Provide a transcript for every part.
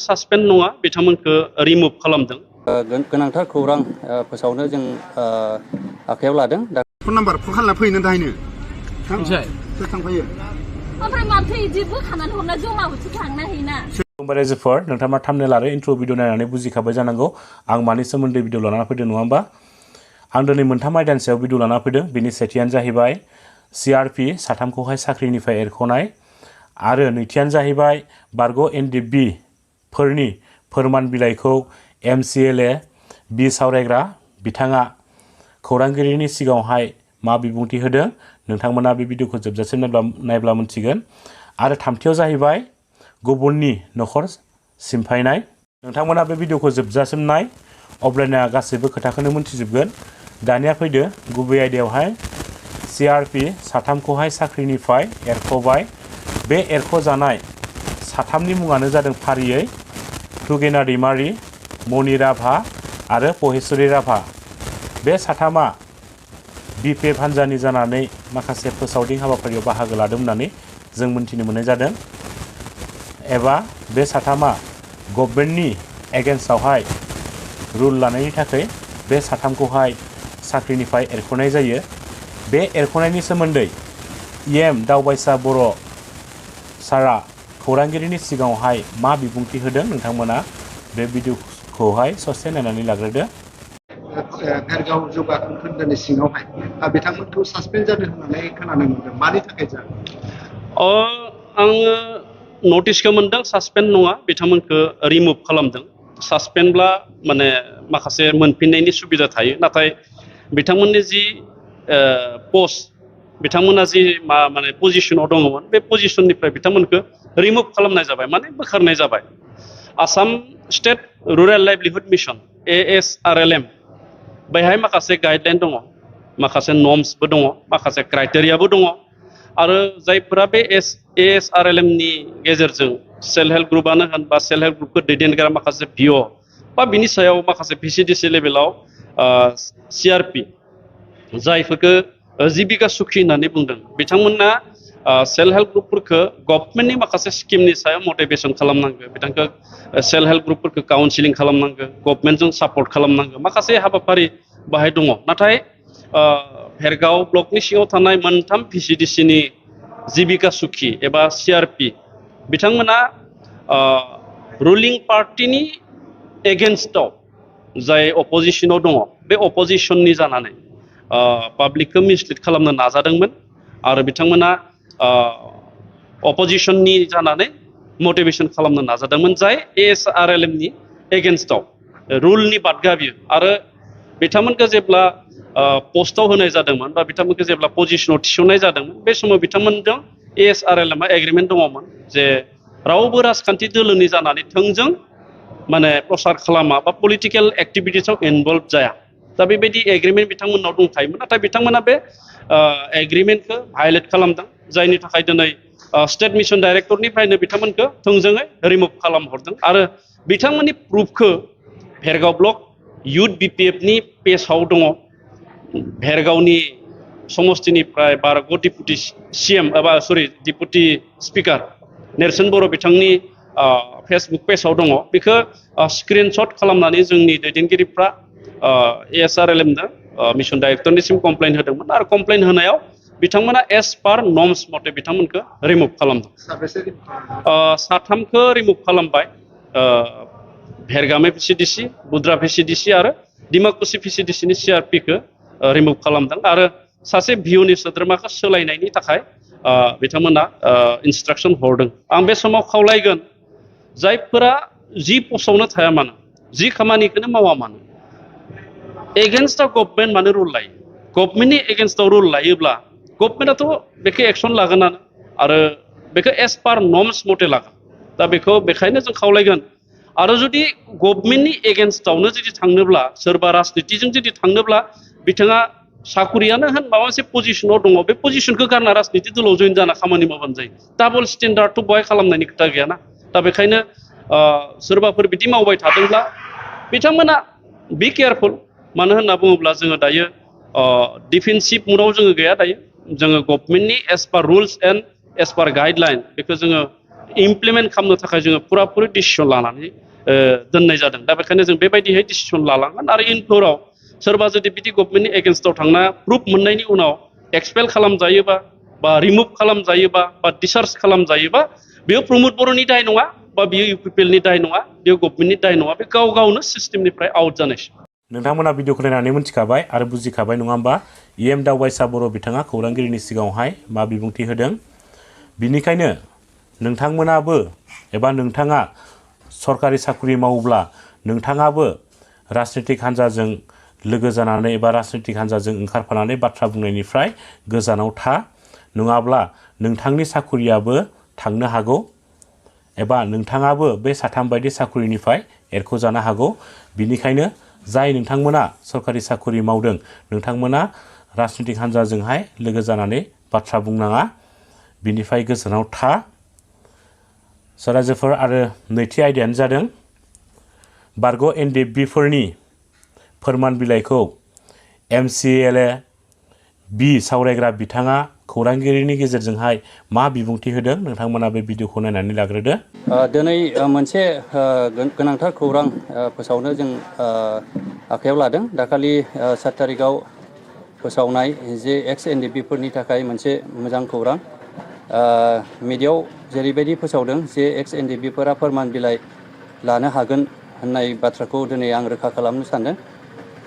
सासपेन्ड नङा बिथांमोनखौ रिमुभ खालामदों। गोनांथार खौरां फोसावनो जों आखायाव लादों। फन नाम्बार फन खालामना फैनो दाहायनो सोर थांफायो ओमफ्राय माथो इदि बोखानानै हरना जमा बोथि थांना हैना रायजोफोर नोंथाङा थाम्बनेल आरो इन्ट्र' भिडिअ नायनानै बुजिखाबाय जानांगौ आं मानि सोमोन्दै भिडिअ लाना फैदों नङा होमबा। आं दिनै मोनथाम आयदानि सायाव भिडिअ लाना फैदों। बिनि सेथियानो जाहैबाय CRP साथामखौहाय साख्रिनिफ्राय एरख'नाय आरो नैथियानो जाहैबाय बारग' NDFB फोरनि फोरमान बिलाइखौ MCLA बि सावरायग्रा बिथाङा खौरांगिरिनि सिगाङावहाय मा बिबुंथि होदों नोंथांमोना बे भिडिअखौ जोबजासिम नायब्ला मोनथिगोन। आरो थामथियाव जाहैबाय गुबुननि न'खर सिमफायनाय। नोंथांमोना बे भिडिअखौ जोबजासिम नाय अब्लाना गासैबो खोथाखौनो मोनथिजोबगोन। दानिया फैदो गुबै आयदायावहाय CRP साथामखौहाय साख्रिनिफ्राय एरख'बाय। बे एरख'जानाय साथामनि मुङानो जादों फारियै थुगेना दैमारि, मणि राभा आरो पहेस्वरि राभा। बे साथामा BPF हान्जानि जानानै माखासे फोसावदिं हाबाफारियाव बाहागो लादों होननानै जों मोनथिनो मोननाय जादों। एबा बे साथामा गभर्नमेन्टनि एगेन्स्टआवहाय रुल लानायनि थाखाय बे साथामखौहाय साख्रिनिफ्राय एरख'नाय जायो। बे एरख'नायनि सोमोन्दै दावबायसा बर' सारा खौरांगिरिनि सिगाङावहाय मा बिबुंथि होदों नोंथांमोना बे भिडिअखौहाय ससे नायनानै लाग्रोदो। भेरगाव जौगाखां खोन्दोनि सिङावहाय बिथांमोनखौ सासपेन्ड जादों होननानै खोनानो मोनदों। मानि थाखाय जादों? आङो नटिसखौ मोनदों सासपेन्ड नङा बिथांमोनखौ रिमुभ खालामदों। सासपेन्डब्ला माने माखासे मोनफिननायनि सुबिदा थायो, नाथाय बिथांमोननि जि पस्ट बिथांमोना जि माने पजिशनाव दङमोन बे पजिशननिफ्राय बिथांमोनखौ रिमुभ खालामनाय जाबाय, माने बोखारनाय जाबाय। Assam state rural livelihood mission ASRLM बेहाय माखासे गाइडलाइन दङ, माखासे नर्म्सबो दङ, माखासे क्राइटेरियाबो दङ। आरो जायफोरा बे ASRLM नि गेजेरजों सेल्फ हेल्प ग्रुपआनो होन बा सेल्फ हेल्प ग्रुपखौ दैदेनग्रा माखासे VO बा बिनि सायाव माखासे VCDC लेभेलाव CRP जायफोरखौ जिबिका सुखि होननानै बुंदों बिथांमोना सेल्फ हेल्प ग्रुपफोरखौ गभर्नमेन्टनि माखासे स्किमनि सायाव मटिभेसन खालामनांगौ, बिथांखौ सेल्फ हेल्प ग्रुपफोरखौ काउन्सिलिं खालामनांगौ, गभर्नमेन्टजों सापर्ट खालामनांगौ, माखासे हाबाफारि बाहाय दङ। नाथाय भेरगाव ब्लकनि सिङाव थानाय मोनथाम VCDC नि जिबिका सुखि एबा CRP बिथांमोना रुलिं पार्टिनि एगेन्स्टआव जाय अपोजिशनाव दङ बे अपोजिशननि जानानै पाब्लिकखौ मिसलिड खालामनो नाजादोंमोन आरो बिथांमोना अपोजिशननि जानानै मटिभेसन खालामनो नाजादोंमोन जाय ASRLM नि एगेन्स्टआव रुलनि बादगा बियो। आरो बिथांमोनखौ जेब्ला पस्टआव होनाय जादोंमोन बा बिथांमोनखौ जेब्ला पजिशनाव थिसननाय जादोंमोन बे समाव बिथांमोनजों ASRLM एग्रिमेन्ट दङमोन जे रावबो राजखान्थि दोलोनि जानानै थोंजों माने प्रसार खालामा बा पलिटिकेल एक्टिभिटिसआव इनभल्भ जाया। दा बेबायदि एग्रिमेन्ट बिथांमोननाव दंखायोमोन, नाथाय बिथांमोना बे एग्रिमेन्टखौ भायलेट खालामदों, जायनि थाखाय दिनै स्टेट मिशन डाइरेक्टरनिफ्रायनो बिथांमोनखौ थोंजोङै रिमुभ खालामहरदों। आरो बिथांमोननि प्रुफखौ भेरगाव ब्लक युथ BPF नि पेजआव दङ। भेरगावनि समस्तिनिफ्राय बारग' डिपुटि CM एबा डिपुटि स्पिकार नेरसोन बर' बिथांनि फेसबुक पेजआव दङ। बेखौ स्क्रिनशट खालामनानै जोंनि दैदेनगिरिफ्रा ASRLM नो मिशन डाइरेक्टरनिसिम कमप्लेन होदोंमोन आरो कमप्लेन होनायाव बिथांमोना एस पार नर्म्स मथे बिथांमोनखौ रिमुभ खालामदों। साथामखौ रिमुभ खालामबाय, भेरगामे VCDC, बुद्रा VCDC आरो डिमाकुसि VCDC नि CRP खौ रिमुभ खालामदों आरो सासे VO नि सोद्रोमाखौ सोलायनायनि थाखाय बिथांमोना इन्सट्राक्सन हरदों। आं बे समाव खावलायगोन जायफोरा जि पस्टआवनो थाया मानो, जि खामानिखौनो मावा मानो, एगेन्स्टआव गभर्नमेन्ट मानो रुल लायो? गभर्नमेन्टनि एगेन्स्टआव रुल लायोब्ला गभर्नमेन्टआथ' बेखौ एक्सन लागोनानो आरो बेखौ एस पार नर्म्स मथे लागोन। दा बेखायनो जों खावलायगोन। आरो जुदि गभर्नमेन्टनि एगेन्स्टआवनो जुदि थांनोब्ला, सोरबा राजनितिजों जुदि थांनोब्ला, बिथाङा साकुरियानो होन माबा मोनसे पजिशनाव दङ, बे पजिशनखौ गारना राजनिति दलाव जइन जाना खामानि मावबानो जायो। डाबल स्टेन्डार्डथ' बहाय खालामनायनि खोथा गैयाना। दा बेखायनो सोरबाफोर बिदि मावबाय थादोंब्ला बिथांमोना बि केयारफुल। मानो होनना बुङोब्ला जोङो दायो डिफेन्सिभ मुडआव जोङो गैया दायो। जोङो गभर्नमेन्टनि as per rules and as per guideline बेखौ जोङो इमप्लिमेन्ट खालामनो थाखाय जोङो पुरापुरि डिसिसन लानानै दोननाय जादों दा बेखायनो जों बेबायदिहाय डिसिसन लालांगोन आरो इनफोराव सोरबा जुदि बिदि गभर्नमेन्टनि एगेन्स्टआव थांना प्रुफ मोननायनि उनाव एक्सपेल खालामजायोबा बा रिमुभ खालामजायोबा बा डिसार्ज खालामजायोबा बेयो प्रमद बर'नि दाय नङा बा बियो इउपिपिएलनि दाय नङा बेयो गभर्नमेन्टनि दाय नङा बे गाव गावनो सिस्टेमनिफ्राय आउट जानायसै नोंथांमोना भिडिअखौ नायनानै मिथिखाबाय आरो बुजिखाबाय नङा होमबा दावबायसा बर' बिथाङा खौरांगिरिनि सिगाङावहाय मा बिबुंथि होदों बिनिखायनो नोंथांमोनाबो एबा नोंथाङा सरकारि साख्रि मावोब्ला नोंथाङाबो राजनितिक हान्जाजों लोगो जानानै एबा राजनितिक हान्जाजों ओंखारफानानै बाथ्रा बुंनायनिफ्राय गोजानाव था नङाब्ला नोंथांनि साख्रियाबो थांनो हागौ एबा नोंथाङाबो बे साथाम बायदि साख्रिनिफ्राय एरख'जानो हागौ बिनिखायनो जाय नोंथांमोना सरकारि साख्रि मावदों नोंथांमोना राजनितिक हान्जाजोंहाय लोगो जानानै बाथ्रा बुंनाङा बिनिफ्राय गोजानाव था रायजोफोर आरो नैथि आयदायानो जादों बारग' एनडिएफबिफोरनि फोरमान बिलाइखौ MCLA बि सावरायग्रा बिथाङा खौरांगिरिनि गेजेरजोंहाय मा बिबुंथि होदों नोंथांमोना बे भिडिअखौ नायनानै लाग्रोदो दिनै मोनसे गोनांथार खौरां फोसावनो जों आखायाव लादों दाखालि 7 तारिखआव फोसावनाय जे EX-NDFB फोरनि थाखाय मोनसे मोजां खौरां मिडियायाव जेरैबायदि फोसावदों जे EX-NDFB फोरा फोरमान बिलाइ लानो हागोन होननाय बाथ्राखौ दिनै आं रोखा खालामनो सानदों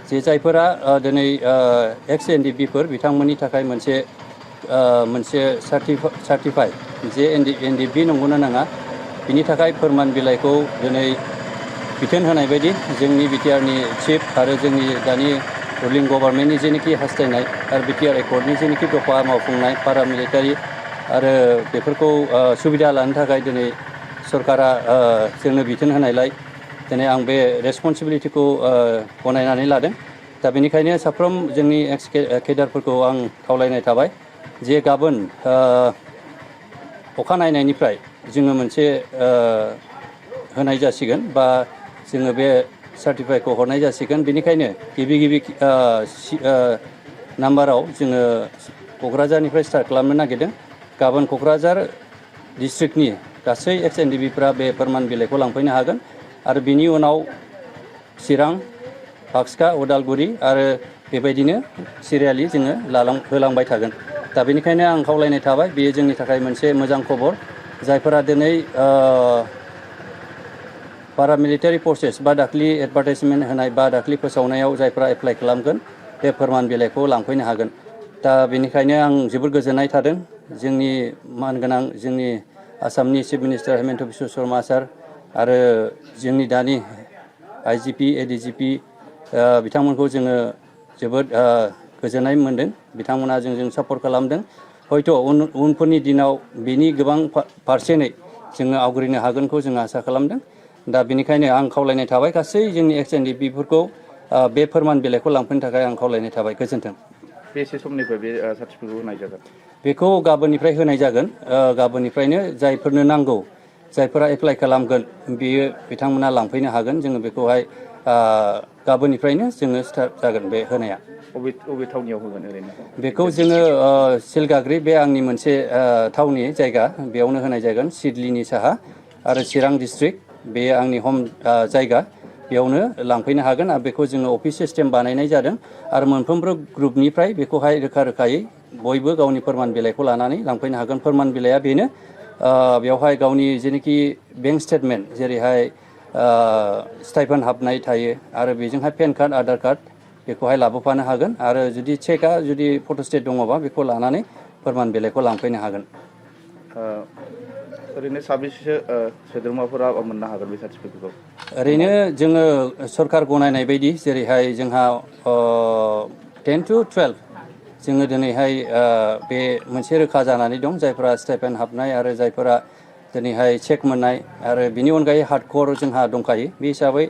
जे जायफोरा दिनै EX-NDFB फोर बिथांमोननि थाखाय मोनसे सार्टिफाइ जे NDFB नंगौना नङा बिनि थाखाय फोरमान बिलाइखौ दिनै बिथोन होनाय बायदि जोंनि बिटिआरनि चिफ आरो जोंनि दानि रुलिं गभर्नमेन्टनि जेनोखि हास्थायनाय आरो बिटिआर एकर्डनि जेनोखि दफा मावफुंनाय पारामिलिटारि आरो बेफोरखौ सुबिदा लानो थाखाय दिनै सरकारा जोंनो बिथोन होनायलाय दिनै आं बे रेसपन्सिबिलिटिखौ गनायनानै लादों दा बेनिखायनो साफ्रोम जोंनि एक्स केडारफोरखौ आं खावलायनाय थाबाय जे गाबोन अखानायनायनिफ्राय जोङो मोनसे होनाय जासिगोन बा जोङो बे सार्टिफाइखौ हरनाय जासिगोन बेनिखायनो गिबि नाम्बाराव जोङो क'क्राझारनिफ्राय स्टार्ट खालामनो नागिरदों गाबोन क'क्राझार डिस्ट्रिक्टनि गासै EX-NDFB बे फोरमान बिलाइखौ लांफैनो हागोन आरो बिनि उनाव चिरां बाक्सा उदालगुरि आरो बेबायदिनो सिरियालि जोङो होलांबाय थागोन दा बेनिखायनो आं खावलायनाय थाबाय बेयो जोंनि थाखाय मोनसे मोजां खबर जायफोरा दिनै पारामिलिटारि फर्सेस बा दाख्लि एडभार्टाइजमेन्ट होनाय बा दाख्लि फोसावनायाव जायफोरा एप्लाइ खालामगोन बे फोरमान बिलाइखौ लांफैनो हागोन दा बेनिखायनो आं जोबोर गोजोननाय थादों जोंनि मानगोनां जोंनि आसामनि चिफ मिनिस्टार हेमन्त बिश्व शर्मा सार आरो जोंनि दानि IGP ADGP बिथांमोनखौ जोङो जोबोद गोजोननाय मोनदों बिथांमोना जोंजों सापर्ट खालामदों हयथ' उनफोरनि दिनाव बिनि गोबां पारसेन्टै जोङो आवग्रिनो हागोनखौ जों आसा खालामदों दा बेनिखायनो आं खावलायनाय थाबाय गासै जोंनि EX-NDFB-फोरखौ बे फोरमान बिलाइखौ लांफैनो थाखाय आं खावलायनाय थाबाय गोजोन्थों बेसे समनिफ्राय बे सार्टिफिकेटखौ होनाय जागोन बेखौ गाबोननिफ्राय होनाय जागोन गाबोननिफ्रायनो जायफोरनो नांगौ जायफोरा एप्लाइ खालामगोन बियो बिथांमोना लांफैनो हागोन जोङो बेखौहाय गाबोननिफ्रायनो जोङो स्टार्ट जागोन बे होनाया अबे थावनियाव होगोन ओरैनो बेखौ जोङो सिलगाग्रि बे आंनि मोनसे थावनि जायगा बेयावनो होनाय जागोन सिडलिनि साहा आरो चिरां डिस्ट्रिक्ट बे आंनि हम जायगा बेयावनो लांफैनो हागोन आरो बेखौ जोङो अफिस सिस्टेम बानायनाय जादों आरो मोनफ्रोमबो ग्रुपनिफ्राय बेखौहाय रोखा रोखायै बयबो गावनि फोरमान बिलाइखौ लानानै लांफैनो हागोन फोरमान बिलाइया बेनो बेवहाय गावनि जेनोखि बेंक स्टेटमेन्ट जेरैहाय स्टाइपेन्ड हाबनाय थायो आरो बेजोंहाय पेन कार्ड आधार कार्ड बेखौहाय लाबोफानो हागोन आरो जुदि चेकआ जुदि फट'स्टेट दङबा बेखौ लानानै फोरमान बिलाइखौ लांफैनो हागोन ओरैनो साबेसेसो सोद्रोमाफोरा मोननो हागोन बे सार्टिफिकेटखौ ओरैनो जोङो सरकार गनायनाय बायदि जेरैहाय जोंहा 10 to 12 जोङो दिनैहाय बे मोनसे रोखा जानानै दं जायफोरा स्टाइपेन्ड हाबनाय आरो जायफोरा दिनैहाय चेक मोननाय आरो बिनि अनगायै हार्डक'र जोंहा दंखायो बे हिसाबै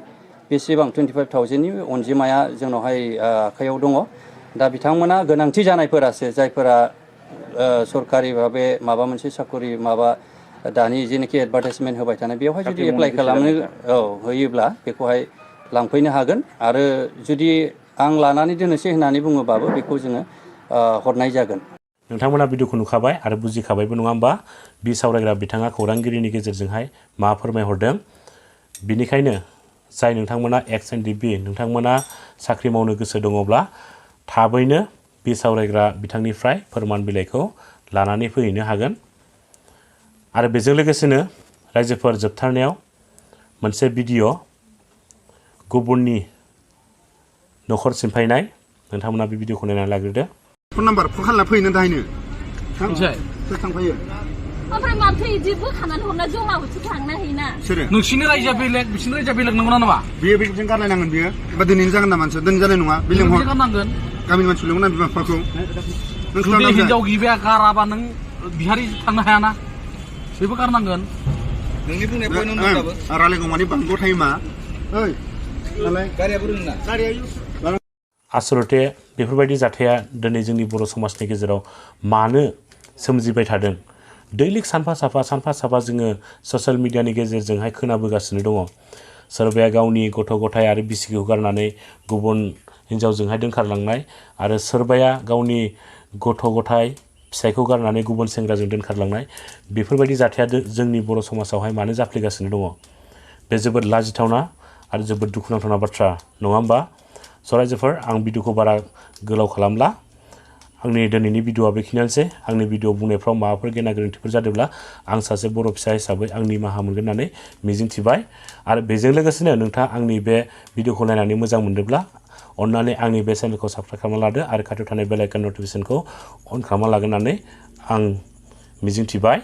बेसेबां 25,000नि अनजिमाया जोंनावहाय आखायाव दङ दा बिथांमोना गोनांथि जानायफोरासो जायफोरा सरकारि भाबे माबा मोनसे साखरि माबा दानि जेनोखि एडभार्टाइजमेन्ट होबाय थानाय बेवहाय जुदि एप्लाइ खालामनो होयोब्ला बेखौहाय लांफैनो हागोन आरो जुदि आं लानानै दोननोसै होननानै बुङोबाबो बेखौ जोङो हरनाय जागोन नोंथांमोना भिडिअखौ नुखाबाय आरो बुजिखाबायबो नङा होमबा बिसावरायग्रा बिथाङा खौरांगिरिनि गेजेरजोंहाय मा फोरमायहरदों बिनिखायनो जाय नोंथांमोना EX-NDFB नोंथांमोना साख्रि मावनो गोसो दङब्ला थाबैनो बिसावरायग्रा बिथांनिफ्राय फोरमान बिलाइखौ लानानै फैनो हागोन आरो बेजों लोगोसेनो रायजोफोर जोबथारनायाव मोनसे भिडिअ गुबुननि नखर सिमफायनाय नोंथांमोना बे भिडिअखौ नायनानै लाग्रोदो फन नाम्बार फन खालामना फैनो दाहायनो सोर थांफायो ओमफ्राय माथो इदि बोखानानै हरना जमा बोथि थांना हैना सोरो नोंसिनि रायजोआ बेलेग बिसिनि रायजोआ बेलेग नंगौना नङा बेयो बेजों गारलायनांगोन बेयो एबा दिनैनि जागोन ना मानसि दिनै जानाय नङा बे लिंहर गारनांगोन गामिनि मानसि लिंहरना बिमा बिफाखौ जुदि हिनजाव गिबिया गाराबा नों बिहारि थांनो हायाना बेबो गारनांगोन नोंनि बुंनाय पइन्टआव रायलायगौ माने बांद्राय टाइमा ओइ नालाय गारियाबो रोङा आसलते बेफोरबायदि जाथाया दिनै जोंनि बर' समाजनि गेजेराव मानो सोमजिबाय थादों दैलिक सानफा साफा जोङो ससियेल मिडियानि गेजेरजोंहाय खोनाबोगासिनो दङ सोरबाया गावनि गथ' गथाय आरो बिसिखौ गारनानै गुबुन हिनजावजोंहाय दोनखारलांनाय आरो सोरबाया गावनि गथ' गथाय फिसायखौ गारनानै गुबुन सेंग्राजों दोनखारलांनाय बेफोरबायदि जाथाया जोंनि बर' समाजावहाय मानो जाफ्लेगासिनो दङ बे जोबोद लाजिथावना आरो जोबोद दुखुनांथावना बाथ्रा नङा होमबा रायजोफोर आं भिडिअखौ बारा गोलाव खालामला आंनि दिनैनि भिडिअआ बेखिनियानोसै आंनि भिडिअ बुंनायफ्राव माबाफोर गेना गोरोन्थिफोर जादोंब्ला आं सासे बर' फिसा हिसाबै आं निमाहा मोनगोन होननानै मिजिंथिबाय आरो बेजों लोगोसेनो नोंथाङा आंनि बे भिडिअखौ नायनानै मोजां मोनदोंब्ला अन्नानै आंनि बे चेनेलखौ साबस्क्राइब खालामना लादो आरो खाथियाव थानाय बेल आइकन नटिफिकेसनखौ अन खालामना लागोन होननानै आं मिजिंथिबाय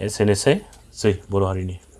एसेनोसै जै बर' हारिनि